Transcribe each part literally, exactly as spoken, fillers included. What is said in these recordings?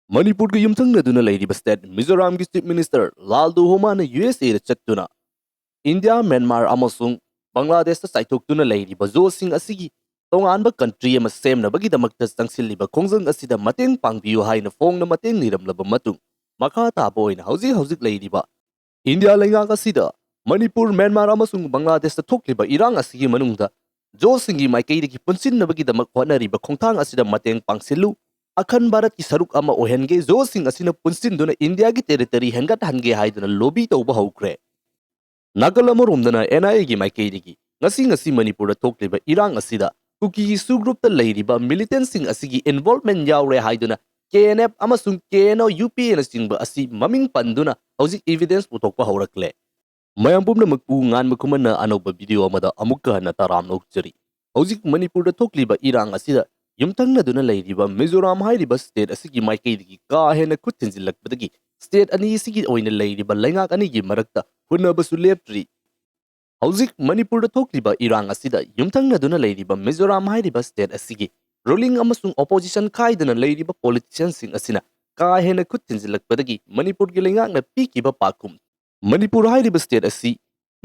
ꯃꯅꯤꯄꯨꯔꯒ ꯌꯨꯝꯊꯪꯅꯗꯨꯅ ꯂꯩꯔꯤꯕ ꯁ꯭ꯇꯦꯠ ꯃꯤꯖꯣꯔꯥꯝꯒꯤ ꯆꯤꯐ ꯃꯤꯅꯤꯁꯇꯔ ꯂꯥꯜꯗꯨ ꯍꯣꯃꯥꯅ ꯌꯨ ꯑꯦꯁ ꯑꯦꯗ ꯆꯠꯇꯨꯅ ꯏꯟꯗꯤꯌꯥ, ꯃ꯭ꯌꯥꯟꯃꯥꯔ ꯑꯃꯁꯨꯡ ꯕꯪꯒ꯭ꯂꯥꯗꯦꯁꯇ ꯆꯥꯏꯊꯣꯛꯇꯨꯅ ꯂꯩꯔꯤꯕ ꯖꯣꯁꯤꯡ ꯑꯁꯤꯒꯤ ꯇꯣꯉꯥꯟꯕ ꯀꯟꯇ꯭ꯔꯤ ꯑꯃ ꯁꯦꯝꯅꯕꯒꯤꯗꯃꯛꯇ ꯆꯪꯁꯤꯜꯂꯤꯕ ꯈꯣꯡꯖꯪ ꯑꯁꯤꯗ ꯃꯇꯦꯡ ꯄꯥꯡꯕꯤꯌꯨ ꯍꯥꯏꯅ ꯐꯣꯡꯅ ꯃꯇꯦꯡ ꯅꯤꯔꯝꯂꯕ ꯃꯇꯨꯡ, ꯃꯈꯥ ꯇꯥꯕ ꯑꯣꯏꯅ ꯍꯧꯖꯤꯛ ꯍꯧꯖꯤꯛ ꯂꯩꯔꯤꯕ ꯏꯟꯗꯤꯌꯥ ꯂꯩꯉꯥꯛ ꯑꯁꯤꯗ ꯃꯅꯤꯄꯨꯔ, ꯃ꯭ꯌꯥꯟꯃꯥꯔ ꯑꯃꯁꯨꯡ ꯕꯪꯒ꯭ꯂꯥꯗꯦꯁꯇ ꯊꯣꯛꯂꯤꯕ ꯏꯔꯥꯡ ꯑꯁꯤꯒꯤ ꯃꯅꯨꯡꯗ ꯖꯣꯁꯤꯡꯒꯤ ꯃꯥꯏꯀꯩꯗꯒꯤ ꯄꯨꯟꯁꯤꯟꯅꯕꯒꯤꯗꯃꯛ ꯍꯣꯠꯅꯔꯤꯕ ꯈꯣꯡꯊꯥꯡ ꯑꯁꯤꯗ ꯃꯇꯦꯡ ꯄꯥꯡꯁꯤꯜꯂꯨ, ꯑꯈꯟ ꯚꯥꯔꯠꯀꯤ ꯁꯔꯨꯛ ꯑꯃ ꯑꯣꯏꯍꯟꯒꯦ, ꯖꯣꯁꯤꯡ ꯑꯁꯤꯅ ꯄꯨꯟꯁꯤꯟꯗꯨꯅ ꯏꯟꯗꯤꯌꯥꯒꯤ ꯇꯦꯔꯤꯇꯣꯔꯤ ꯍꯦꯟꯒꯠꯍꯟꯒꯦ ꯍꯥꯏꯗꯨꯅ ꯂꯣꯕꯤ ꯇꯧꯕ ꯍꯧꯈ꯭ꯔꯦ꯫ ꯅꯥꯀꯜ ꯑꯃꯔꯣꯝꯗꯅ ꯑꯦꯟ ꯑꯥꯏ ꯑꯦꯒꯤ ꯃꯥꯏꯀꯩꯗꯒꯤ ꯉꯁꯤ ꯉꯁꯤ ꯃꯅꯤꯄꯨꯔꯗ ꯊꯣꯛꯂꯤꯕ ꯏꯔꯥꯡ ꯑꯁꯤꯗ ꯀꯨꯀꯤ ꯁꯨ ꯒ꯭ꯔꯨꯞꯇ ꯂꯩꯔꯤꯕ ꯃꯤꯂꯤꯇꯦꯟꯁꯤꯡ ꯑꯁꯤꯒꯤ ꯏꯟꯚꯣꯜꯚꯃꯦꯟ ꯌꯥꯎꯔꯦ ꯍꯥꯏꯗꯨꯅ ꯀꯦ ꯑꯦꯟ ꯑꯦꯐ ꯑꯃꯁꯨꯡ ꯀꯦ ꯑꯦꯟ ꯑꯣ, ꯌꯨ ꯄꯤ ꯑꯦꯅꯆꯤꯡꯕ ꯑꯁꯤ ꯃꯃꯤꯡ ꯄꯟꯗꯨꯅ ꯍꯧꯖꯤꯛ ꯏꯚꯤꯗꯦꯟꯁ ꯄꯨꯊꯣꯛꯄ ꯍꯧꯔꯛꯂꯦ꯫ ꯃꯌꯥꯝ ꯄꯨꯝꯅꯃꯛꯄꯨ ꯉꯥꯟꯕ ꯈꯨꯃꯟꯅ ꯑꯅꯧꯕ ꯚꯤꯗꯤꯑꯣ ꯑꯃꯗ ꯑꯃꯨꯛꯀ ꯍꯟꯅ ꯇꯔꯥꯝꯅ ꯑꯣꯛꯆꯔꯤ꯫ ꯍꯧꯖꯤꯛ ꯃꯅꯤꯄꯨꯔꯗ ꯊꯣꯛꯂꯤꯕ ꯏꯔꯥꯡ ꯑꯁꯤꯗ ꯌꯨꯝꯊꯪꯅꯗꯨꯅ ꯂꯩꯔꯤꯕ ꯃꯤꯖꯣꯔꯥꯝ ꯍꯥꯏꯔꯤꯕ ꯁ꯭ꯇꯦꯠ ꯑꯁꯤꯒꯤ ꯃꯥꯏꯀꯩꯗꯒꯤ ꯀꯥ ꯍꯦꯟꯅ ꯈꯨꯠ ꯊꯤꯟꯖꯤꯜꯂꯛꯄꯗꯒꯤ ꯁ꯭ꯇꯦꯠ ꯑꯅꯤ ꯑꯁꯤꯒꯤ ꯑꯣꯏꯅ ꯂꯩꯔꯤꯕ ꯂꯩꯉꯥꯛ ꯑꯅꯤꯒꯤ ꯃꯔꯛꯇ ꯍꯨꯟꯅꯕꯁꯨ ꯂꯦꯞꯇ꯭ꯔꯤ꯫ ꯍꯧꯖꯤꯛ ꯃꯅꯤꯄꯨꯔꯗ ꯊꯣꯛꯂꯤꯕ ꯏꯔꯥꯡ ꯑꯁꯤꯗ ꯌꯨꯝꯊꯪꯅꯗꯨꯅ ꯂꯩꯔꯤꯕ ꯃꯤꯖꯣꯔꯥꯝ ꯍꯥꯏꯔꯤꯕ ꯁ꯭ꯇꯦꯠ ꯑꯁꯤꯒꯤ ꯔꯨꯂꯤꯡ ꯑꯃꯁꯨꯡ ꯑꯣꯄꯣꯖꯤꯁꯟ ꯈꯥꯏꯗꯅ ꯂꯩꯔꯤꯕ ꯄꯣꯂꯤꯇꯤꯁꯤꯌꯟꯁꯤꯡ ꯑꯁꯤꯅ ꯀꯥ ꯍꯦꯟꯅ ꯈꯨꯠ ꯊꯤꯟꯖꯤꯜꯂꯛꯄꯗꯒꯤ ꯃꯅꯤꯄꯨꯔꯒꯤ ꯂꯩꯉꯥꯛꯅ ꯄꯤꯈꯤꯕ ꯄꯥꯎꯈꯨꯝ, ꯃꯅꯤꯄꯨꯔ ꯍꯥꯏꯔꯤꯕ ꯁ꯭ꯇꯦꯠ ꯑꯁꯤ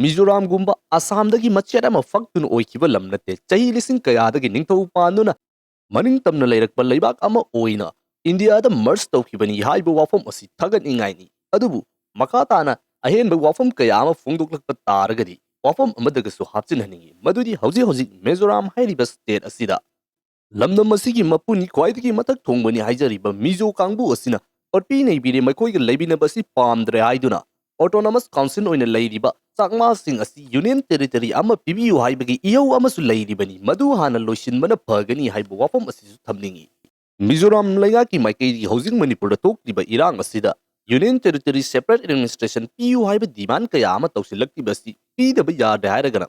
ꯃꯤꯖꯣꯔꯥꯝꯒꯨꯝꯕ ꯑꯁꯥꯝꯗꯒꯤ ꯃꯆꯦꯠ ꯑꯃ ꯐꯛꯇꯨꯅ ꯑꯣꯏꯈꯤꯕ ꯂꯝ ꯅꯠꯇꯦ꯫ ꯆꯍꯤ ꯂꯤꯁꯤꯡ ꯀꯌꯥꯗꯒꯤ ꯅꯤꯡꯊꯧ ꯄꯥꯟꯗꯨꯅ ꯃꯅꯤꯡ ꯇꯝꯅ ꯂꯩꯔꯛꯄ ꯂꯩꯕꯥꯛ ꯑꯃ ꯑꯣꯏꯅ ꯏꯟꯗꯤꯌꯥꯗ ꯃꯔꯖ ꯇꯧꯈꯤꯕꯅꯤ ꯍꯥꯏꯕ ꯋꯥꯐꯝ ꯑꯁꯤ ꯊꯥꯒꯠꯅꯤꯡꯉꯥꯏꯅꯤ꯫ ꯑꯗꯨꯕꯨ ꯃꯈꯥ ꯇꯥꯅ ꯑꯍꯦꯟꯕ ꯋꯥꯐꯝ ꯀꯌꯥ ꯑꯃ ꯐꯣꯡꯗꯣꯛꯂꯛꯄ ꯇꯥꯔꯒꯗꯤ ꯋꯥꯐꯝ ꯑꯃꯗꯒꯁꯨ ꯍꯥꯞꯆꯤꯟꯍꯟꯅꯤꯡꯏ, ꯃꯗꯨꯗꯤ ꯍꯧꯖꯤꯛ ꯍꯧꯖꯤꯛ ꯃꯤꯖꯣꯔꯥꯝ ꯍꯥꯏꯔꯤꯕ ꯁ꯭ꯇꯦꯠ ꯑꯁꯤꯗ ꯂꯝꯗꯝ ꯑꯁꯤꯒꯤ ꯃꯄꯨꯅꯤ, ꯈ꯭ꯋꯥꯏꯗꯒꯤ ꯃꯊꯛ ꯊꯣꯡꯕꯅꯤ ꯍꯥꯏꯖꯔꯤꯕ ꯃꯤꯖꯣ ꯀꯥꯡꯕꯨ ꯑꯁꯤꯅ ꯄꯣꯠꯄꯤ ꯅꯩꯕꯤꯔꯦ, ꯃꯈꯣꯏꯒ ꯂꯩꯃꯤꯟꯅꯕ ꯑꯁꯤ ꯄꯥꯝꯗ꯭ꯔꯦ ꯍꯥꯏꯗꯨꯅ ꯑꯣꯇꯣꯅꯣꯃꯁ ꯀꯥꯎꯟꯁꯤꯜ ꯑꯣꯏꯅ ꯂꯩꯔꯤꯕ ꯆꯥꯛꯃꯥꯁꯤꯡ ꯑꯁꯤ ꯌꯨꯅꯤꯌꯟ ꯇꯦꯔꯤꯇꯣꯔꯤ ꯑꯃ ꯄꯤꯕꯤꯌꯨ ꯍꯥꯏꯕꯒꯤ ꯏꯍꯧ ꯑꯃꯁꯨ ꯂꯩꯔꯤꯕꯅꯤ꯫ ꯃꯗꯨ ꯍꯥꯟꯅ ꯂꯣꯏꯁꯤꯟꯕꯅ ꯐꯒꯅꯤ ꯍꯥꯏꯕ ꯋꯥꯐꯝ ꯑꯁꯤꯁꯨ ꯊꯝꯅꯤꯡꯏ꯫ ꯃꯤꯖꯣꯔꯥꯝ ꯂꯩꯉꯥꯛꯀꯤ ꯃꯥꯏꯀꯩꯗꯒꯤ ꯍꯧꯖꯤꯛ ꯃꯅꯤꯄꯨꯔꯗ ꯊꯣꯛꯂꯤꯕ ꯏꯔꯥꯡ ꯑꯁꯤꯗ ꯌꯨꯅꯤꯌꯟ ꯇꯦꯔꯤꯇꯣꯔꯤ ꯁꯦꯄꯔꯦꯠ ꯑꯦꯗꯃꯤꯅꯤꯁꯇ꯭ꯔꯦꯁꯟ ꯄꯤꯌꯨ ꯍꯥꯏꯕ ꯗꯤꯃꯥꯟ ꯀꯌꯥ ꯑꯃ ꯇꯧꯁꯤꯜꯂꯛꯂꯤꯕ ꯑꯁꯤ ꯄꯤꯗꯕ ꯌꯥꯗ꯭ꯔꯦ ꯍꯥꯏꯔꯒꯅ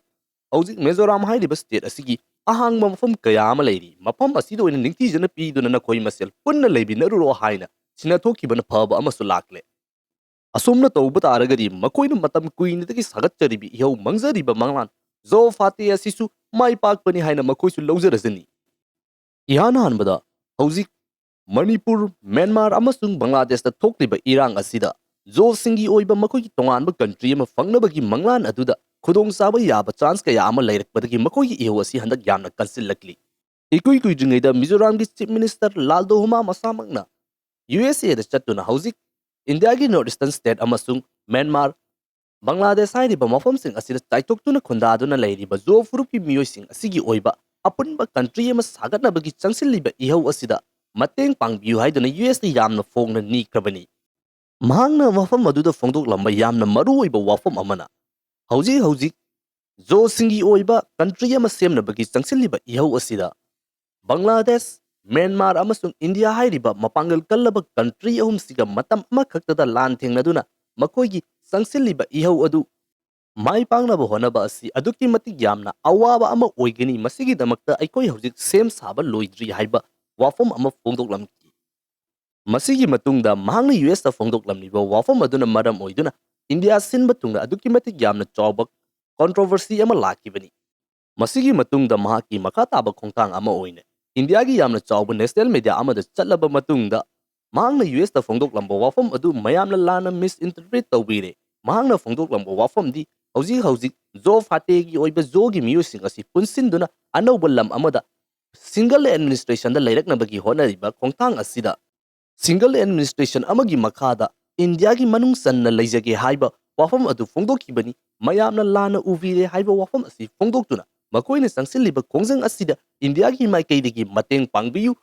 ꯍꯧꯖꯤꯛ ꯃꯤꯖꯣꯔꯥꯝ ꯍꯥꯏꯔꯤꯕ ꯁ꯭ꯇꯦꯠ ꯑꯁꯤꯒꯤ ꯑꯍꯥꯡꯕ ꯃꯐꯝ ꯀꯌꯥ ꯑꯃ ꯂꯩꯔꯤ, ꯃꯐꯝ ꯑꯁꯤꯗ ꯑꯣꯏꯅ ꯅꯤꯡꯊꯤꯖꯅ ꯄꯤꯗꯨꯅ ꯅꯈꯣꯏ ꯃꯁꯦꯜ ꯄꯨꯟꯅ ꯂꯩꯃꯤꯟꯅꯔꯨꯔꯣ ꯍꯥꯏꯅ ꯁꯤꯟꯅꯊꯣꯛꯈꯤꯕꯅ ꯐꯕ ꯑꯃꯁꯨ ꯂꯥꯛꯂꯦ꯫ ꯑꯁꯨꯝꯅ ꯇꯧꯕ ꯇꯥꯔꯒꯗꯤ ꯃꯈꯣꯏꯅ ꯃꯇꯝ ꯀꯨꯏꯅꯗꯒꯤ ꯁꯥꯒꯠꯆꯔꯤꯕ ꯏꯍꯧ, ꯃꯪꯖꯔꯤꯕ ꯃꯪꯂꯥꯟ ꯖꯣ ꯐꯥꯇꯦ ꯑꯁꯤꯁꯨ ꯃꯥꯏ ꯄꯥꯛꯄꯅꯤ ꯍꯥꯏꯅ ꯃꯈꯣꯏꯁꯨ ꯂꯧꯖꯔꯖꯅꯤ꯫ ꯏꯍꯥꯟ ꯍꯥꯟꯕꯗ ꯍꯧꯖꯤꯛ ꯃꯅꯤꯄꯨꯔ, ꯃ꯭ꯌꯥꯟꯃꯥꯔ ꯑꯃꯁꯨꯡ ꯕꯪꯒ꯭ꯂꯥꯗꯦꯁꯇ ꯊꯣꯛꯂꯤꯕ ꯏꯔꯥꯡ ꯑꯁꯤꯗ ꯖꯣꯁꯤꯡꯒꯤ ꯑꯣꯏꯕ ꯃꯈꯣꯏꯒꯤ ꯇꯣꯉꯥꯟꯕ ꯀꯟꯇ꯭ꯔꯤ ꯑꯃ ꯐꯪꯅꯕꯒꯤ ꯃꯪꯂꯥꯟ ꯑꯗꯨꯗ ꯈꯨꯗꯣꯡꯆꯥꯕ ꯌꯥꯕ ꯆꯥꯟꯁ ꯀꯌꯥ ꯑꯃ ꯂꯩꯔꯛꯄꯗꯒꯤ ꯃꯈꯣꯏꯒꯤ ꯏꯍꯧ ꯑꯁꯤ ꯍꯟꯗꯛ ꯌꯥꯝꯅ ꯀꯟꯁꯤꯜꯂꯛꯂꯤ꯫ ꯏꯀꯨꯏ ꯀꯨꯏꯗ꯭ꯔꯤꯉꯩꯗ ꯃꯤꯖꯣꯔꯥꯝꯒꯤ ꯆꯤꯐ ꯃꯤꯅꯤꯁꯇꯔ ꯂꯥꯜꯗꯣꯍꯨꯃꯥ ꯃꯁꯥꯃꯛꯅ ꯌꯨ ꯑꯦꯁ ꯑꯦꯗ ꯆꯠꯇꯨꯅ ꯍꯧꯖꯤꯛ ꯏꯟꯗꯤꯌꯥꯒꯤ ꯅꯣꯔꯠ ꯏꯁꯇꯔꯟ ꯁ꯭ꯇꯦꯠ ꯑꯃꯁꯨꯡ ꯃ꯭ꯌꯥꯟꯃꯥꯔ, ꯕꯪꯒ꯭ꯂꯥꯗꯦꯁ ꯍꯥꯏꯔꯤꯕ ꯃꯐꯝꯁꯤꯡ ꯑꯁꯤꯗ ꯆꯥꯏꯊꯣꯛꯇꯨꯅ ꯈꯨꯟꯗꯥꯗꯨꯅ ꯂꯩꯔꯤꯕ ꯖꯣ ꯐꯨꯔꯨꯞꯀꯤ ꯃꯤꯑꯣꯏꯁꯤꯡ ꯑꯁꯤꯒꯤ ꯑꯣꯏꯕ ꯑꯄꯨꯟꯕ ꯀꯟꯇ꯭ꯔꯤ ꯑꯃ ꯁꯥꯒꯠꯅꯕꯒꯤ ꯆꯪꯁꯤꯜꯂꯤꯕ ꯏꯍꯧ ꯑꯁꯤꯗ ꯃꯇꯦꯡ ꯄꯥꯡꯕꯤꯌꯨ ꯍꯥꯏꯗꯨꯅ ꯌꯨ ꯑꯦꯁꯇ ꯌꯥꯝꯅ ꯐꯣꯡꯅ ꯅꯤꯈ꯭ꯔꯕꯅꯤ꯫ ꯃꯍꯥꯛꯅ ꯃꯐꯝ ꯑꯗꯨꯗ ꯐꯣꯡꯗꯣꯛꯂꯝꯕ ꯌꯥꯝꯅ ꯃꯔꯨꯑꯣꯏꯕ ꯋꯥꯐꯝ ꯑꯃꯅ, ꯍꯧꯖꯤꯛ ꯍꯧꯖꯤꯛ ꯖꯣꯁꯤꯡꯒꯤ ꯑꯣꯏꯕ ꯀꯟꯇ꯭ꯔꯤ ꯑꯃ ꯁꯦꯝꯅꯕꯒꯤ ꯆꯪꯁꯤꯜꯂꯤꯕ ꯏꯍꯧ ꯑꯁꯤꯗ ꯕꯪꯒ꯭ꯂꯥꯗꯦꯁ, ꯃ꯭ꯌꯥꯟꯃꯥꯔ ꯑꯃꯁꯨꯡ ꯏꯟꯗꯤꯌꯥ ꯍꯥꯏꯔꯤꯕ ꯃꯄꯥꯡꯒꯜ ꯀꯜꯂꯕ ꯀꯟꯇ꯭ꯔꯤ ꯑꯍꯨꯝꯁꯤꯒ ꯃꯇꯝ ꯑꯃꯈꯛꯇꯗ ꯂꯥꯟ ꯊꯦꯡꯅꯗꯨꯅ ꯃꯈꯣꯏꯒꯤ ꯆꯪꯁꯤꯜꯂꯤꯕ ꯏꯍꯧ ꯑꯗꯨ ꯃꯥꯏ ꯄꯥꯛꯅꯕ ꯍꯣꯠꯅꯕ ꯑꯁꯤ ꯑꯗꯨꯛꯀꯤ ꯃꯇꯤꯛ ꯌꯥꯝꯅ ꯑꯋꯥꯕ ꯑꯃ ꯑꯣꯏꯒꯅꯤ꯫ ꯃꯁꯤꯒꯤꯗꯃꯛꯇ ꯑꯩꯈꯣꯏ ꯍꯧꯖꯤꯛ ꯁꯦꯝ ꯁꯥꯕ ꯂꯣꯏꯗ꯭ꯔꯤ ꯍꯥꯏꯕ ꯋꯥꯐꯝ ꯑꯃ ꯐꯣꯡꯗꯣꯛꯂꯝꯈꯤ꯫ ꯃꯁꯤꯒꯤ ꯃꯇꯨꯡꯗ ꯃꯍꯥꯛꯅ ꯌꯨ ꯑꯦꯁꯇ ꯐꯣꯡꯗꯣꯛꯂꯝꯂꯤꯕ ꯋꯥꯐꯝ ꯑꯗꯨꯅ ꯃꯔꯝ ꯑꯣꯏꯗꯨꯅ ꯏꯟꯗꯤꯌꯥ ꯁꯤꯟꯕ ꯊꯨꯡꯅ ꯑꯗꯨꯛꯀꯤ ꯃꯇꯤꯛ ꯌꯥꯝꯅ ꯆꯥꯎꯕ ꯀꯣꯟꯇ꯭ꯔꯣꯚꯔꯁꯤ ꯑꯃ ꯂꯥꯛꯈꯤꯕꯅꯤ꯫ ꯃꯁꯤꯒꯤ ꯃꯇꯨꯡꯗ ꯃꯍꯥꯛꯀꯤ ꯃꯈꯥ ꯇꯥꯕ ꯈꯣꯡꯊꯥꯡ ꯑꯃ ꯑꯣꯏꯅ ꯏꯟꯗꯤꯌꯥꯒꯤ ꯌꯥꯝꯅ ꯆꯥꯎꯕ ꯅꯦꯁꯅꯦꯜ ꯃꯦꯗꯤꯌꯥ ꯑꯃꯗ ꯆꯠꯂꯕ ꯃꯇꯨꯡꯗ ꯃꯍꯥꯛꯅ ꯌꯨ ꯑꯦꯁꯇ ꯐꯣꯡꯗꯣꯛꯂꯝꯕ ꯋꯥꯐꯝ ꯑꯗꯨ ꯃꯌꯥꯝꯅ ꯂꯥꯟꯅ ꯃꯤꯁꯏꯟꯇꯔꯄ꯭ꯔꯤꯠ ꯇꯧꯕꯤꯔꯦ꯫ ꯃꯍꯥꯛꯅ ꯐꯣꯡꯗꯣꯛꯂꯝꯕ ꯋꯥꯐꯝꯗꯤ ꯍꯧꯖꯤꯛ ꯍꯧꯖꯤꯛ ꯖꯣ ꯐꯥꯇꯦꯒꯤ ꯑꯣꯏꯕ ꯖꯣꯒꯤ ꯃꯤꯑꯣꯏꯁꯤꯡ ꯑꯁꯤ ꯄꯨꯟꯁꯤꯟꯗꯨꯅ ꯑꯅꯧꯕ ꯂꯝ ꯑꯃꯗ ꯁꯤꯡꯒꯜ ꯑꯦꯗꯃꯤꯅꯤꯁꯇ꯭ꯔꯦꯁꯟꯗ ꯂꯩꯔꯛꯅꯕꯒꯤ ꯍꯣꯠꯅꯔꯤꯕ ꯈꯣꯡꯊꯥꯡ ꯑꯁꯤꯗ ꯁꯤꯡꯒꯜ ꯑꯦꯗꯃꯤꯅꯤꯁꯇ꯭ꯔꯦꯁꯟ ꯑꯃꯒꯤ ꯃꯈꯥꯗ ꯏꯟꯗꯤꯌꯥꯒꯤ ꯃꯅꯨꯡ ꯆꯟꯅ ꯂꯩꯖꯒꯦ ꯍꯥꯏꯕ ꯋꯥꯐꯝ ꯑꯗꯨ ꯐꯣꯡꯗꯣꯛꯈꯤꯕꯅꯤ꯫ ꯃꯌꯥꯝꯅ ꯂꯥꯟꯅ ꯎꯕꯤꯔꯦ ꯍꯥꯏꯕ ꯋꯥꯐꯝ ꯑꯁꯤ ꯐꯣꯡꯗꯣꯛꯇꯨꯅ ꯃꯈꯣꯏꯅ ꯆꯪꯁꯤꯜꯂꯤꯕ ꯈꯣꯡꯖꯪ ꯑꯁꯤꯗ ꯏꯟꯗꯤꯌꯥꯒꯤ ꯃꯥꯏꯀꯩꯗꯒꯤ ꯃꯇꯦꯡ ꯄꯥꯡꯕꯤꯌꯨ꯫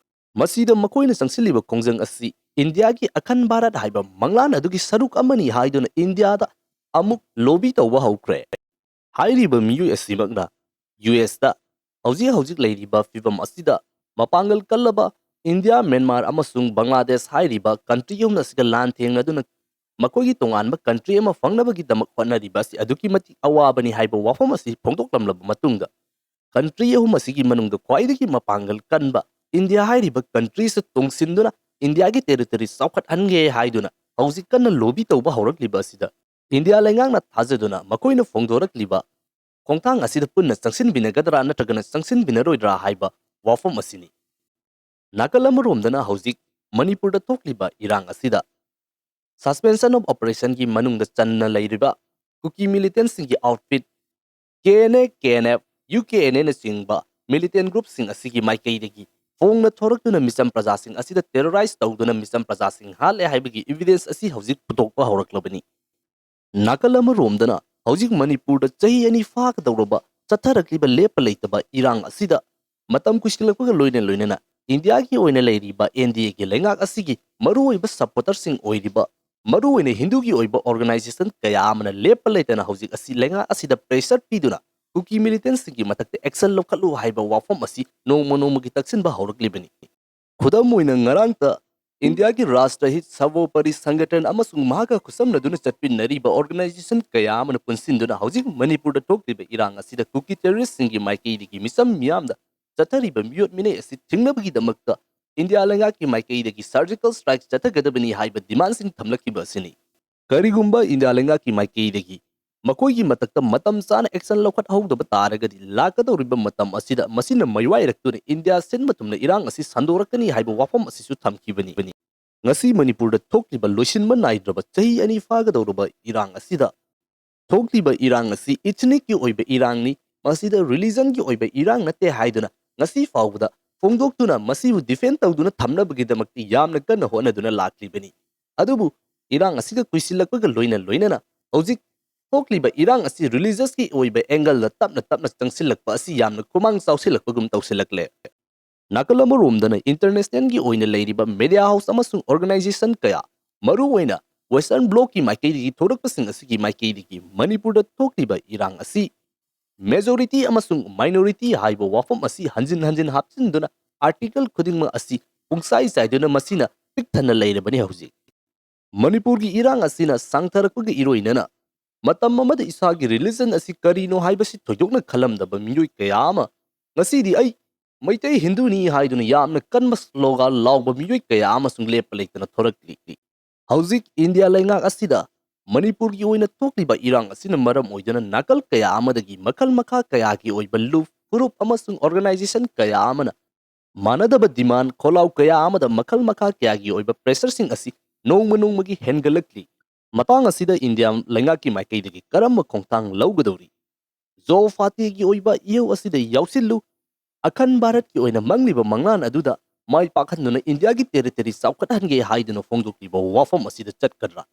ꯃꯁꯤꯗ ꯃꯈꯣꯏꯅ ꯆꯪꯁꯤꯜꯂꯤꯕ ꯈꯣꯡꯖꯪ ꯑꯁꯤ ꯏꯟꯗꯤꯌꯥꯒꯤ ꯑꯈꯟ ꯚꯥꯔꯠ ꯍꯥꯏꯕ ꯃꯪꯂꯥꯟ ꯑꯗꯨꯒꯤ ꯁꯔꯨꯛ ꯑꯃꯅꯤ ꯍꯥꯏꯗꯨꯅ ꯏꯟꯗꯤꯌꯥꯗ ꯑꯃꯨꯛ ꯂꯣꯕꯤ ꯇꯧꯕ ꯍꯧꯈ꯭ꯔꯦ꯫ ꯍꯥꯏꯔꯤꯕ ꯃꯤꯑꯣꯏ ꯑꯁꯤꯃꯛꯅ ꯌꯨ ꯑꯦꯁꯇ ꯍꯧꯖꯤꯛ ꯍꯧꯖꯤꯛ ꯂꯩꯔꯤꯕ ꯐꯤꯚꯝ ꯑꯁꯤꯗ ꯃꯄꯥꯡꯒꯜ ꯀꯜꯂꯕ ꯏꯟꯗꯤꯌꯥ, ꯃ꯭ꯌꯥꯟꯃꯥꯔ ꯑꯃꯁꯨꯡ ꯕꯪꯒ꯭ꯂꯥꯗꯦꯁ ꯍꯥꯏꯔꯤꯕ ꯀꯟꯇ꯭ꯔꯤ ꯑꯍꯨꯝ ꯑꯁꯤꯒ ꯂꯥꯟ ꯊꯦꯡꯅꯗꯨꯅ ꯃꯈꯣꯏꯒꯤ ꯇꯣꯉꯥꯟꯕ ꯀꯟꯇ꯭ꯔꯤ ꯑꯃ ꯐꯪꯅꯕꯒꯤꯗꯃꯛ ꯍꯣꯠꯅꯔꯤꯕ ꯑꯁꯤ ꯑꯗꯨꯛꯀꯤ ꯃꯇꯤꯛ ꯑꯋꯥꯕꯅꯤ ꯍꯥꯏꯕ ꯋꯥꯐꯝ ꯑꯁꯤ ꯐꯣꯡꯗꯣꯛꯂꯝꯂꯕ ꯃꯇꯨꯡꯗ, ꯀꯟꯇ꯭ꯔꯤ ꯑꯍꯨꯝ ꯑꯁꯤꯒꯤ ꯃꯅꯨꯡꯗ ꯈ꯭ꯋꯥꯏꯗꯒꯤ ꯃꯄꯥꯡꯒꯜ ꯀꯟꯕ ꯏꯟꯗꯤꯌꯥ ꯍꯥꯏꯔꯤꯕ ꯀꯟꯇ꯭ꯔꯤ ꯑꯁꯤ ꯇꯣꯡꯁꯤꯟꯗꯨꯅ ꯏꯟꯗꯤꯌꯥꯒꯤ ꯇꯦꯔꯤꯇꯣꯔꯤ ꯆꯥꯎꯈꯠꯍꯟꯒꯦ ꯍꯥꯏꯗꯨꯅ ꯍꯧꯖꯤꯛ ꯀꯟꯅ ꯂꯣꯕꯤ ꯇꯧꯕ ꯍꯧꯔꯛꯂꯤꯕ ꯑꯁꯤꯗ ꯏꯟꯗꯤꯌꯥ ꯂꯩꯉꯥꯛꯅ ꯊꯥꯖꯗꯨꯅ ꯃꯈꯣꯏꯅ ꯐꯣꯡꯗꯣꯔꯛꯂꯤꯕ ꯈꯣꯡꯊꯥꯡ ꯑꯁꯤꯗ ꯄꯨꯟꯅ ꯆꯪꯁꯤꯟꯃꯤꯟꯅꯒꯗ꯭ꯔꯥ ꯅꯠꯇ꯭ꯔꯒꯅ ꯆꯪꯁꯤꯟꯃꯤꯟꯅꯔꯣꯏꯗ꯭ꯔꯥ ꯍꯥꯏꯕ ꯋꯥꯐꯝ ꯑꯁꯤꯅꯤ꯫ ꯅꯥꯀꯜ ꯑꯃꯔꯣꯝꯗꯅ ꯍꯧꯖꯤꯛ ꯃꯅꯤꯄꯨꯔꯗ ꯊꯣꯛꯂꯤꯕ ꯏꯔꯥꯡ ꯑꯁꯤꯗ Suspension of Operationꯒꯤ ꯃꯅꯨꯡꯗ ꯆꯟꯅ ꯂꯩꯔꯤꯕ ꯀꯨꯀꯤ militantꯁꯤꯡꯒꯤ outfit K N A, K N F, U K N Aꯅꯆꯤꯡꯕ militant groupꯁꯤꯡ ꯑꯁꯤꯒꯤ ꯃꯥꯏꯀꯩꯗꯒꯤ ꯐꯣꯡꯅ ꯊꯣꯔꯛꯇꯨꯅ ꯃꯤꯆꯝ ꯄ꯭ꯔꯖꯥꯁꯤꯡ ꯑꯁꯤꯗ terrorize ꯇꯧꯗꯨꯅ ꯃꯤꯆꯝ ꯄ꯭ꯔꯖꯥꯁꯤꯡ ꯍꯥꯠꯂꯦ ꯍꯥꯏꯕꯒꯤ evidence ꯑꯁꯤ ꯍꯧꯖꯤꯛ ꯄꯨꯊꯣꯛꯄ ꯍꯧꯔꯛꯂꯕꯅꯤ꯫ ꯅꯥꯀꯜ ꯑꯃꯔꯣꯝꯗꯅ ꯍꯧꯖꯤꯛ ꯃꯅꯤꯄꯨꯔꯗ ꯆꯍꯤ ꯑꯅꯤ ꯐꯥꯒꯗꯧꯔꯕ ꯆꯠꯊꯔꯛꯂꯤꯕ ꯂꯦꯞꯄ ꯂꯩꯇꯕ ꯏꯔꯥꯡ ꯑꯁꯤꯗ ꯃꯇꯝ ꯀꯨꯏꯁꯤꯜꯂꯛꯄꯒ ꯂꯣꯏꯅ ꯂꯣꯏꯅꯅ ꯏꯟꯗꯤꯌꯥꯒꯤ ꯑꯣꯏꯅ ꯂꯩꯔꯤꯕ N D Aꯒꯤ ꯂꯩꯉꯥꯛ ꯑꯁꯤꯒꯤ ꯃꯔꯨꯑꯣꯏꯕ supporterꯁꯤꯡ ꯑꯣꯏꯔꯤꯕ ꯃꯔꯨꯑꯣꯏꯅ ꯍꯤꯟꯗꯨꯒꯤ ꯑꯣꯏꯕ organization ꯀꯌꯥ ꯑꯃꯅ ꯂꯦꯞꯄ ꯂꯩꯇꯅ ꯍꯧꯖꯤꯛ ꯑꯁꯤ ꯂꯩꯉꯥꯛ ꯑꯁꯤꯗ pressure ꯄꯤꯗꯨꯅ ꯀꯨꯀꯤ militantꯁꯤꯡꯒꯤ ꯃꯊꯛꯇ action ꯂꯧꯈꯠꯂꯨ ꯍꯥꯏꯕ ꯋꯥꯐꯝ ꯑꯁꯤ ꯅꯣꯡꯃ ꯅꯣꯡꯃꯒꯤ ꯇꯛꯁꯤꯟꯕ ꯍꯧꯔꯛꯂꯤꯕꯅꯤ꯫ ꯈꯨꯗꯝ ꯑꯣꯏꯅ ꯉꯔꯥꯡꯇ ꯏꯟꯗꯤꯌꯥꯒꯤ Rashtrahit Sarvopari Sangathan ꯑꯃꯁꯨꯡ ꯃꯍꯥꯛꯀ ꯈꯨꯠꯁꯝꯅꯗꯨꯅ ꯆꯠꯃꯤꯟꯅꯔꯤꯕ organization ꯀꯌꯥ ꯑꯃꯅ ꯄꯨꯟꯁꯤꯟꯗꯨꯅ ꯍꯧꯖꯤꯛ ꯃꯅꯤꯄꯨꯔꯗ ꯊꯣꯛꯂꯤꯕ ꯏꯔꯥꯡ ꯑꯁꯤꯗ ꯀꯨꯀꯤ terroristꯁꯤꯡꯒꯤ ꯃꯥꯏꯀꯩꯗꯒꯤ ꯃꯤꯆꯝ ꯃꯤꯌꯥꯝꯗ ꯆꯠꯊꯔꯤꯕ ꯃꯤꯑꯣꯠ ꯃꯤꯅꯩ ꯑꯁꯤ ꯊꯤꯡꯅꯕꯒꯤꯗꯃꯛꯇ ꯏꯟꯗꯤꯌꯥ ꯂꯩꯉꯥꯛꯀꯤ ꯃꯥꯏꯀꯩꯗꯒꯤ surgical strike ꯆꯠꯊꯒꯗꯕꯅꯤ ꯍꯥꯏꯕ demandꯁꯤꯡ ꯊꯝꯂꯛꯈꯤꯕ ꯑꯁꯤꯅꯤ꯫ ꯀꯔꯤꯒꯨꯝꯕ ꯏꯟꯗꯤꯌꯥ ꯂꯩꯉꯥꯛꯀꯤ ꯃꯥꯏꯀꯩꯗꯒꯤ ꯃꯈꯣꯏꯒꯤ ꯃꯊꯛꯇ ꯃꯇꯝ ꯆꯥꯅ action ꯂꯧꯈꯠꯍꯧꯗꯕ ꯇꯥꯔꯒꯗꯤ ꯂꯥꯛꯀꯗꯧꯔꯤꯕ ꯃꯇꯝ ꯑꯁꯤꯗ ꯃꯁꯤꯅ ꯃꯥꯏꯋꯥꯏꯔꯛꯇꯨꯅ ꯏꯟꯗꯤꯌꯥ ꯁꯤꯟꯕ ꯊꯨꯡꯅ ꯏꯔꯥꯡ ꯑꯁꯤ ꯁꯟꯗꯣꯔꯛꯀꯅꯤ ꯍꯥꯏꯕ ꯋꯥꯐꯝ ꯑꯁꯤꯁꯨ ꯊꯝꯈꯤꯕꯅꯤ꯫ ꯉꯁꯤ ꯃꯅꯤꯄꯨꯔꯗ ꯊꯣꯛꯂꯤꯕ ꯂꯣꯏꯁꯤꯟꯕ ꯅꯥꯏꯗ꯭ꯔꯕ ꯆꯍꯤ ꯑꯅꯤ ꯐꯥꯒꯗꯧꯔꯕ ꯏꯔꯥꯡ ꯑꯁꯤꯗ ꯊꯣꯛꯂꯤꯕ ꯏꯔꯥꯡ ꯑꯁꯤ ethnicꯀꯤ ꯑꯣꯏꯕ ꯏꯔꯥꯡꯅꯤ, ꯃꯁꯤꯗ religionꯒꯤ ꯑꯣꯏꯕ ꯏꯔꯥꯡ ꯅꯠꯇꯦ ꯍꯥꯏꯗꯨꯅ ꯉꯁꯤ ꯐꯥꯎꯕꯗ ꯐꯣꯡꯗꯣꯛꯇꯨꯅ ꯃꯁꯤꯕꯨ defend ꯇꯧꯗꯨꯅ ꯊꯝꯅꯕꯒꯤꯗꯃꯛꯇꯤ ꯌꯥꯝꯅ ꯀꯟꯅ ꯍꯣꯠꯅꯗꯨꯅ ꯂꯥꯛꯂꯤꯕꯅꯤ꯫ ꯑꯗꯨꯕꯨ ꯏꯔꯥꯡ ꯑꯁꯤꯒ ꯀꯨꯏꯁꯤꯜꯂꯛꯄꯒ ꯂꯣꯏꯅ ꯂꯣꯏꯅꯅ ꯍꯧꯖꯤꯛ ꯊꯣꯛꯂꯤꯕ ꯏꯔꯥꯡ ꯑꯁꯤ religiousꯀꯤ ꯑꯣꯏꯕ angleꯗ ꯇꯞꯅ ꯇꯞꯅ ꯆꯪꯁꯤꯜꯂꯛꯄ ꯑꯁꯤ ꯌꯥꯝꯅ ꯈꯨꯃꯥꯡ ꯆꯥꯎꯁꯤꯜꯂꯛꯄꯒꯨꯝ ꯇꯧꯁꯤꯜꯂꯛꯂꯦ꯫ ꯅꯥꯀꯜ ꯑꯃꯔꯣꯝꯗꯅ internationalꯒꯤ ꯑꯣꯏꯅ ꯂꯩꯔꯤꯕ media house ꯑꯃꯁꯨꯡ organization ꯀꯌꯥ, ꯃꯔꯨꯑꯣꯏꯅ Western Blocꯀꯤ ꯃꯥꯏꯀꯩꯗꯒꯤ ꯊꯣꯔꯛꯄꯁꯤꯡ ꯑꯁꯤꯒꯤ ꯃꯥꯏꯀꯩꯗꯒꯤ ꯃꯅꯤꯄꯨꯔꯗ ꯊꯣꯛꯂꯤꯕ ꯏꯔꯥꯡ ꯑꯁꯤ majority ꯑꯃꯁꯨꯡ minority ꯍꯥꯏꯕ ꯋꯥꯐꯝ ꯑꯁꯤ ꯍꯟꯖꯤꯟ ꯍꯟꯖꯤꯟ ꯍꯥꯞꯆꯤꯟꯗꯨꯅ article ꯈꯨꯗꯤꯡꯃꯛ ꯑꯁꯤ ꯄꯨꯡꯆꯥꯏ ꯆꯥꯏꯗꯨꯅ ꯃꯁꯤꯅ ꯄꯤꯛ ꯊꯟꯅ ꯂꯩꯔꯕꯅꯤ ꯍꯧꯖꯤꯛ꯫ ꯃꯅꯤꯄꯨꯔꯒꯤ ꯏꯔꯥꯡ ꯑꯁꯤꯅ ꯁꯥꯡꯊꯔꯛꯄꯒ ꯏꯔꯣꯏꯅꯅ ꯃꯇꯝ ꯑꯃꯗ ꯏꯁꯥꯒꯤ religion ꯑꯁꯤ ꯀꯔꯤꯅꯣ ꯍꯥꯏꯕꯁꯤ ꯊꯣꯏꯗꯣꯛꯅ ꯈꯜꯂꯝꯗꯕ ꯃꯤꯑꯣꯏ ꯀꯌꯥ ꯑꯃ ꯉꯁꯤꯗꯤ "ꯑꯩ ꯃꯩꯇꯩ ꯍꯤꯟꯗꯨꯅꯤ" ꯍꯥꯏꯗꯨꯅ ꯌꯥꯝꯅ ꯀꯟꯕ slogan ꯂꯥꯎꯕ ꯃꯤꯑꯣꯏ ꯀꯌꯥ ꯑꯃꯁꯨ ꯂꯦꯞꯄ ꯂꯩꯇꯅ ꯊꯣꯔꯛꯂꯤ꯫ ꯍꯧꯖꯤꯛ ꯏꯟꯗꯤꯌꯥ ꯂꯩꯉꯥꯛ ꯑꯁꯤꯗ ꯃꯅꯤꯄꯨꯔꯒꯤ ꯑꯣꯏꯅ ꯊꯣꯛꯂꯤꯕ ꯏꯔꯥꯡ ꯑꯁꯤꯅ ꯃꯔꯝ ꯑꯣꯏꯗꯨꯅ ꯅꯥꯀꯜ ꯀꯌꯥ ꯑꯃꯗꯒꯤ ꯃꯈꯜ ꯃꯈꯥ ꯀꯌꯥꯒꯤ ꯑꯣꯏꯕ ꯂꯨꯞ ꯐꯨꯔꯨꯞ ꯑꯃꯁꯨꯡ organization ꯀꯌꯥ ꯑꯃꯅ ꯃꯥꯟꯅꯗꯕ demand, ꯈꯣꯜꯂꯥꯎ ꯀꯌꯥ ꯑꯃꯗ ꯃꯈꯜ ꯃꯈꯥ ꯀꯌꯥꯒꯤ ꯑꯣꯏꯕ pressureꯁꯤꯡ ꯑꯁꯤ ꯅꯣꯡꯃ ꯅꯣꯡꯃꯒꯤ ꯍꯦꯟꯒꯠꯂꯛꯂꯤ꯫ ꯃꯇꯥꯡ ꯑꯁꯤꯗ ꯏꯟꯗꯤꯌꯥ ꯂꯩꯉꯥꯛꯀꯤ ꯃꯥꯏꯀꯩꯗꯒꯤ ꯀꯔꯝꯕ ꯈꯣꯡꯊꯥꯡ ꯂꯧꯒꯗꯧꯔꯤ? ꯖꯣ ꯐꯥꯇꯦꯒꯤ ꯑꯣꯏꯕ ꯏꯍꯧ ꯑꯁꯤꯗ ꯌꯥꯎꯁꯤꯜꯂꯨ꯫ ꯑꯈꯟ ꯚꯥꯔꯠꯀꯤ ꯑꯣꯏꯅ ꯃꯪꯂꯤꯕ ꯃꯪꯂꯥꯟ ꯑꯗꯨꯗ ꯃꯥꯏ ꯄꯥꯛꯍꯟꯗꯨꯅ ꯏꯟꯗꯤꯌꯥꯒꯤ territory ꯆꯥꯎꯈꯠꯍꯟꯒꯦ ꯍꯥꯏꯗꯨꯅ ꯐꯣꯡꯗꯣꯛꯂꯤꯕ ꯋꯥꯐꯝ ꯑꯁꯤꯗ ꯆꯠꯀꯗ꯭ꯔꯥ?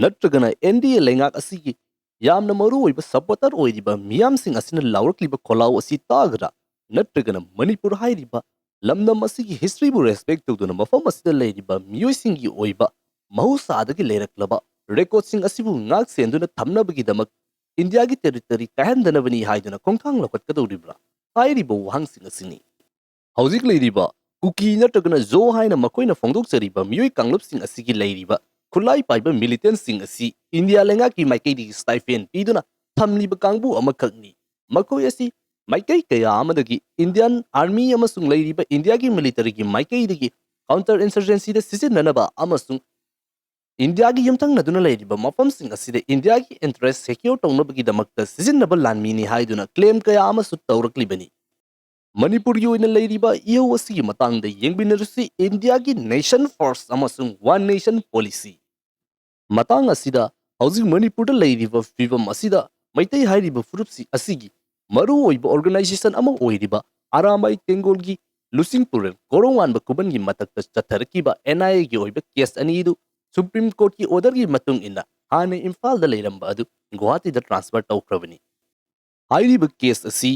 ꯅꯠꯇ꯭ꯔꯒꯅ NDA ꯂꯩꯉꯥꯛ ꯑꯁꯤꯒꯤ ꯌꯥꯝꯅ ꯃꯔꯨ ꯑꯣꯏꯕ supporter ꯑꯣꯏꯔꯤꯕ ꯃꯤꯌꯥꯝꯁꯤꯡ ꯑꯁꯤꯅ ꯂꯥꯎꯔꯛꯂꯤꯕ ꯈꯣꯜꯂꯥꯎ ꯑꯁꯤ ꯇꯥꯒꯗ꯭ꯔꯥ? ꯅꯠꯇ꯭ꯔꯒꯅ ꯃꯅꯤꯄꯨꯔ ꯍꯥꯏꯔꯤꯕ ꯂꯝꯗꯝ ꯑꯁꯤꯒꯤ historyꯕꯨ respect ꯇꯧꯗꯨꯅ ꯃꯐꯝ ꯑꯁꯤꯗ ꯂꯩꯔꯤꯕ ꯃꯤꯑꯣꯏꯁꯤꯡꯒꯤ ꯑꯣꯏꯕ ꯃꯍꯧꯁꯥꯗꯒꯤ ꯂꯩꯔꯛꯂꯕ recordꯁꯤꯡ ꯑꯁꯤꯕꯨ ꯉꯥꯛ ꯁꯦꯟꯗꯨꯅ ꯊꯝꯅꯕꯒꯤꯗꯃꯛ ꯏꯟꯗꯤꯌꯥꯒꯤ territory ꯀꯥꯏꯍꯟꯗꯅꯕꯅꯤ ꯍꯥꯏꯗꯨꯅ ꯈꯣꯡꯊꯥꯡ ꯂꯧꯈꯠꯀꯗꯧꯔꯤꯕ꯭ꯔꯥ? ꯍꯥꯏꯔꯤꯕ ꯋꯥꯍꯪꯁꯤꯡ ꯑꯁꯤꯅꯤ꯫ ꯍꯧꯖꯤꯛ ꯂꯩꯔꯤꯕ ꯀꯨꯀꯤ ꯅꯠꯇ꯭ꯔꯒꯅ ꯖꯣ ꯍꯥꯏꯅ ꯃꯈꯣꯏꯅ ꯐꯣꯡꯗꯣꯛꯆꯔꯤꯕ ꯃꯤꯑꯣꯏ ꯀꯥꯡꯂꯨꯞꯁꯤꯡ ꯑꯁꯤꯒꯤ ꯂꯩꯔꯤꯕ ꯈꯨꯠꯂꯥꯏ ꯄꯥꯏꯕ militantꯁꯤꯡ ꯑꯁꯤ ꯏꯟꯗꯤꯌꯥ ꯂꯩꯉꯥꯛꯀꯤ ꯃꯥꯏꯀꯩꯗꯒꯤ stipend ꯄꯤꯗꯨꯅ ꯊꯝꯂꯤꯕ ꯀꯥꯡꯕꯨ ꯑꯃꯈꯛꯅꯤ꯫ ꯃꯈꯣꯏ ꯑꯁꯤ ꯃꯥꯏꯀꯩ ꯀꯌꯥ ꯑꯃꯗꯒꯤ Indian Army ꯑꯃꯁꯨꯡ ꯂꯩꯔꯤꯕ ꯏꯟꯗꯤꯌꯥꯒꯤ militaryꯒꯤ ꯃꯥꯏꯀꯩꯗꯒꯤ counter insurgencyꯗ ꯁꯤꯖꯤꯟꯅꯅꯕ ꯑꯃꯁꯨꯡ ꯏꯟꯗꯤꯌꯥꯒꯤ ꯌꯨꯝꯊꯪꯅꯗꯨꯅ ꯂꯩꯔꯤꯕ ꯃꯐꯝꯁꯤꯡ ꯑꯁꯤꯗ ꯏꯟꯗꯤꯌꯥꯒꯤ interest secure ꯇꯧꯅꯕꯒꯤꯗꯃꯛꯇ ꯁꯤꯖꯤꯟꯅꯕ ꯂꯥꯟꯃꯤꯅꯤ ꯍꯥꯏꯗꯨꯅ claim ꯀꯌꯥ ꯑꯃꯁꯨ ꯇꯧꯔꯛꯂꯤꯕꯅꯤ꯫ ꯃꯅꯤꯄꯨꯔꯒꯤ ꯑꯣꯏꯅ ꯂꯩꯔꯤꯕ ꯏꯍꯧ ꯑꯁꯤꯒꯤ ꯃꯇꯥꯡꯗ ꯌꯦꯡꯃꯤꯟꯅꯔꯁꯤ, ꯏꯟꯗꯤꯌꯥꯒꯤ nation first ꯑꯃꯁꯨꯡ one nation policy꯫ ꯃꯇꯥꯡ ꯑꯁꯤꯗ ꯍꯧꯖꯤꯛ ꯃꯅꯤꯄꯨꯔꯗ ꯂꯩꯔꯤꯕ ꯐꯤꯕꯝ ꯑꯁꯤꯗ ꯃꯩꯇꯩ ꯍꯥꯏꯔꯤꯕ ꯐꯨꯔꯨꯞꯁꯤ ꯑꯁꯤꯒꯤ ꯃꯔꯨꯑꯣꯏꯕ organization ꯑꯃ ꯑꯣꯏꯔꯤꯕ ꯑꯔꯥꯃꯥꯏ ꯇꯦꯡꯒꯣꯜꯒꯤ ꯂꯨꯆꯤꯡ ꯄꯨꯔꯦꯜ ꯀꯣꯔꯣꯡ ꯋꯥꯟꯕ ꯈꯨꯕꯟꯒꯤ ꯃꯊꯛꯇ ꯆꯠꯊꯔꯛꯈꯤꯕ NIAꯒꯤ ꯑꯣꯏꯕ case ꯑꯅꯤ ꯑꯗꯨ Supreme Courtꯀꯤ orderꯒꯤ ꯃꯇꯨꯡ ꯏꯟꯅ ꯍꯥꯟꯅ ꯏꯝꯐꯥꯜꯗ ꯂꯩꯔꯝꯕ ꯑꯗꯨ ꯒꯨꯋꯥꯍꯥꯇꯤꯗ transfer ꯇꯧꯈ꯭ꯔꯕꯅꯤ꯫ ꯍꯥꯏꯔꯤꯕ case ꯑꯁꯤ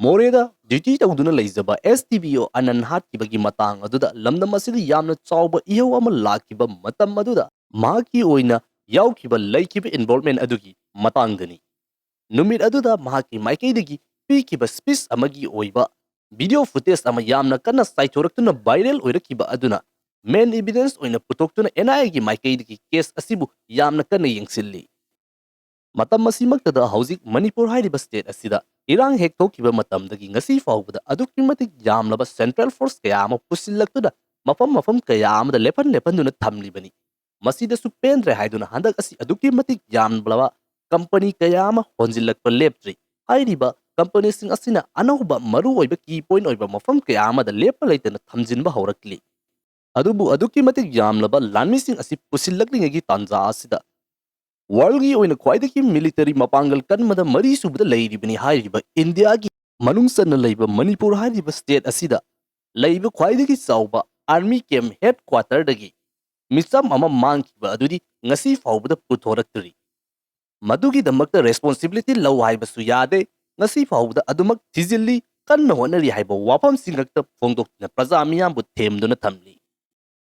ꯃꯣꯔꯦꯗ duty ꯇꯧꯗꯨꯅ ꯂꯩꯖꯕ SDPO ꯑꯅꯟ ꯍꯥꯠꯈꯤꯕꯒꯤ ꯃꯇꯥꯡ ꯑꯗꯨꯗ ꯂꯝꯗꯝ ꯑꯁꯤꯗ ꯌꯥꯝꯅ ꯆꯥꯎꯕ ꯏꯍꯧ ꯑꯃ ꯂꯥꯛꯈꯤꯕ ꯃꯇꯝ ꯑꯗꯨꯗ ꯃꯍꯥꯛꯀꯤ ꯑꯣꯏꯅ ꯌꯥꯎꯈꯤꯕ ꯂꯩꯈꯤꯕ involvement ꯑꯗꯨꯒꯤ ꯃꯇꯥꯡꯗꯅꯤ꯫ ꯅꯨꯃꯤꯠ ꯑꯗꯨꯗ ꯃꯍꯥꯛꯀꯤ ꯃꯥꯏꯀꯩꯗꯒꯤ ꯄꯤꯈꯤꯕ speech ꯑꯃꯒꯤ ꯑꯣꯏꯕ video footage ꯑꯃ ꯌꯥꯝꯅ ꯀꯟꯅ ꯆꯥꯏꯊꯣꯔꯛꯇꯨꯅ viral ꯑꯣꯏꯔꯛꯈꯤꯕ ꯑꯗꯨꯅ main evidence ꯑꯣꯏꯅ ꯄꯨꯊꯣꯛꯇꯨꯅ NIAꯒꯤ ꯃꯥꯏꯀꯩꯗꯒꯤ case ꯑꯁꯤꯕꯨ ꯌꯥꯝꯅ ꯀꯟꯅ ꯌꯦꯡꯁꯤꯜꯂꯤ꯫ ꯃꯇꯝ ꯑꯁꯤꯃꯛꯇꯗ ꯍꯧꯖꯤꯛ ꯃꯅꯤꯄꯨꯔ ꯍꯥꯏꯔꯤꯕ state ꯑꯁꯤꯗ ꯏꯔꯥꯡ ꯍꯦꯛ ꯊꯣꯛꯈꯤꯕ ꯃꯇꯝꯗꯒꯤ ꯉꯁꯤ ꯐꯥꯎꯕꯗ ꯑꯗꯨꯛꯀꯤ ꯃꯇꯤꯛ ꯌꯥꯝꯂꯕ central force ꯀꯌꯥ ꯑꯃ ꯄꯨꯁꯤꯜꯂꯛꯇꯨꯅ ꯃꯐꯝ ꯃꯐꯝ ꯀꯌꯥ ꯑꯃꯗ ꯂꯦꯞꯍꯟ ꯂꯦꯞꯍꯟꯗꯨꯅ ꯊꯝꯂꯤꯕꯅꯤ꯫ ꯃꯁꯤꯗꯁꯨ ꯄꯦꯟꯗ꯭ꯔꯦ ꯍꯥꯏꯗꯨꯅ ꯍꯟꯗꯛ ꯑꯁꯤ ꯑꯗꯨꯛꯀꯤ ꯃꯇꯤꯛ ꯌꯥꯝꯂꯕ company ꯀꯌꯥ ꯑꯃ ꯍꯣꯟꯖꯤꯜꯂꯛꯄ ꯂꯦꯞꯇ꯭ꯔꯤ꯫ ꯍꯥꯏꯔꯤꯕ ꯀꯝꯄꯅꯤꯁꯤꯡ ꯑꯁꯤꯅ ꯑꯅꯧꯕ ꯃꯔꯨꯑꯣꯏꯕ ꯀꯤ ꯄꯣꯏꯟ ꯑꯣꯏꯕ ꯃꯐꯝ ꯀꯌꯥ ꯑꯃꯗ ꯂꯦꯞꯄ ꯂꯩꯇꯅ ꯊꯝꯖꯤꯟꯕ ꯍꯧꯔꯛꯂꯤ꯫ ꯑꯗꯨꯕꯨ ꯑꯗꯨꯛꯀꯤ ꯃꯇꯤꯛ ꯌꯥꯝꯂꯕ ꯂꯥꯟꯃꯤꯁꯤꯡ ꯑꯁꯤ ꯄꯨꯁꯤꯜꯂꯛꯂꯤꯉꯩꯒꯤ ꯇꯥꯟꯖꯥ ꯑꯁꯤꯗ ꯋꯥꯔꯜꯒꯤ ꯑꯣꯏꯅ ꯈ꯭ꯋꯥꯏꯗꯒꯤ ꯃꯤꯂꯤꯇꯔꯤ ꯃꯄꯥꯡꯒꯜ ꯀꯟꯕꯗ ꯃꯔꯤꯁꯨꯕꯗ ꯂꯩꯔꯤꯕꯅꯤ ꯍꯥꯏꯔꯤꯕ ꯏꯟꯗꯤꯌꯥꯒꯤ ꯃꯅꯨꯡ ꯆꯟꯅ ꯂꯩꯕ ꯃꯅꯤꯄꯨꯔ ꯍꯥꯏꯔꯤꯕ ꯁ꯭ꯇꯦꯠ ꯑꯁꯤꯗ ꯂꯩꯕ ꯈ꯭ꯋꯥꯏꯗꯒꯤ ꯆꯥꯎꯕ ꯑꯥꯔꯃꯤ ꯀꯦꯝꯞ ꯍꯦꯗ ꯀ꯭ꯋꯥꯇꯔꯗꯒꯤ ꯃꯤꯆꯝ ꯑꯃ ꯃꯥꯡꯈꯤꯕ ꯑꯗꯨꯗꯤ ꯉꯁꯤ ꯐꯥꯎꯕꯗ ꯄꯨꯊꯣꯔꯛꯇ꯭ꯔꯤ꯫ ꯃꯗꯨꯒꯤꯗꯃꯛꯇ ꯔꯦꯁꯄꯣꯟꯁꯤꯕꯤꯂꯤꯇꯤ ꯂꯧ ꯍꯥꯏꯕꯁꯨ ꯌꯥꯗꯦ꯫ ꯉꯁꯤ ꯐꯥꯎꯕꯗ ꯑꯗꯨꯃꯛ ꯊꯤꯖꯤꯜꯂꯤ, ꯀꯟꯅ ꯍꯣꯠꯅꯔꯤ ꯍꯥꯏꯕ ꯋꯥꯐꯝꯁꯤꯡ ꯈꯛꯇ ꯐꯣꯡꯗꯣꯛꯇꯨꯅ ꯄ꯭ꯔꯖꯥ ꯃꯤꯌꯥꯝꯕꯨ ꯊꯦꯝꯗꯨꯅ ꯊꯝꯂꯤ꯫